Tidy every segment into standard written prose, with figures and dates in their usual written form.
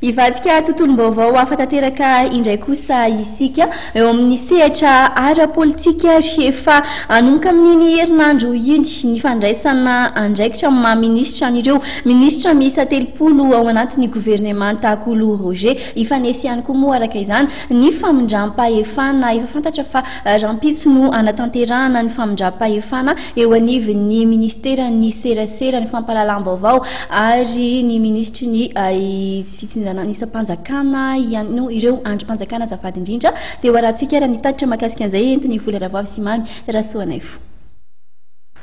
Hivadika tontolom-baovao hafa tanteraka indray kosa isika eo amin'ny sehatra ara-politika rehefa hanomboka amin'iny herinandro iny ny fandraisana andraikitra amin'ny maha minisitra an'ireo minisitra miisa 30 ao anatin'ny governemanta Kolo Roger. Hifanesy ihany koa moa araka izany ny famindram-pahefana. Efa fantatra fa rahampitso no hanatanterahana ny famindram-pahefana eo anivon'ny minisiteran'ny serasera, ny fampahalalam-baovao ary ny minisitry ny fitsinjana ny isam-panjakana ihany ireo andrim-panjakana azafady indrindra dia ho arahantsika ary ny tatitra mahakasika an'izay entin'i Vola Ravoavy sy Mamy Rasoanaivo.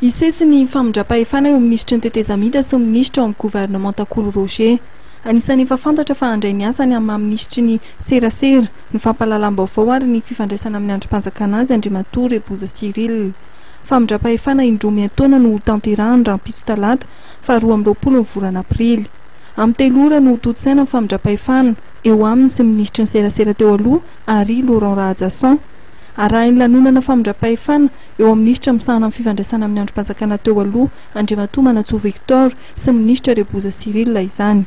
Hisesy ny famindram-pahefana eo minisitry ny tetezamita sy ny minisitra ao amin'ny governemanta Kolo Roger. Anisan'ny efa fantatra fa handray ny asany amin'ny maha minisitry ny serasera, ny fampahalalam-baovao ary ny fifandraisana amin'ny andrim-panjakana azy Andriamatoa Reboza Cyril. Famindram-pahefana indroa miantaona no hotanterahiny rahampitso talata faha 22 ny volana aprily. Amin'ny 3 ora no hotontosaina ny famindram-pahefana eo aminy sy ny minisitry ny serasera teo aloha Harry Laurent Rahajason. Arahin'ny lanonana famindram-pahefana eo amin'ny minisitra misahana ny fifandraisana amin'ny andrim-panjakana teo aloha Andriamatoa Manantsoa Victor sy ny minisitra Reboza Cyril izany.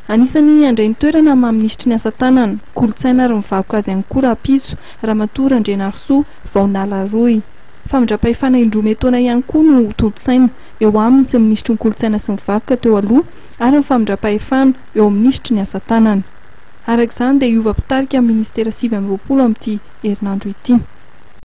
Anisan'ny handray ny toerana amin'ny maha minisitry ny asa tanana, kolontsaina ary ny vakoka azy ihany koa rahampitso Ramatoa Randrianarisoa Vaonala Roy. Famindram-pahefana indroa miantaona ihany koa no hotontosaina eo aminy sy ny minisitry ny kolontsaina sy ny vakoka teo aloha ary ny famindram-pahefana eo amin'ny minisitry ny asa tanana. Araka izany dia hiova mpitarika ny minisitera 29 amin'ity herinandro ity.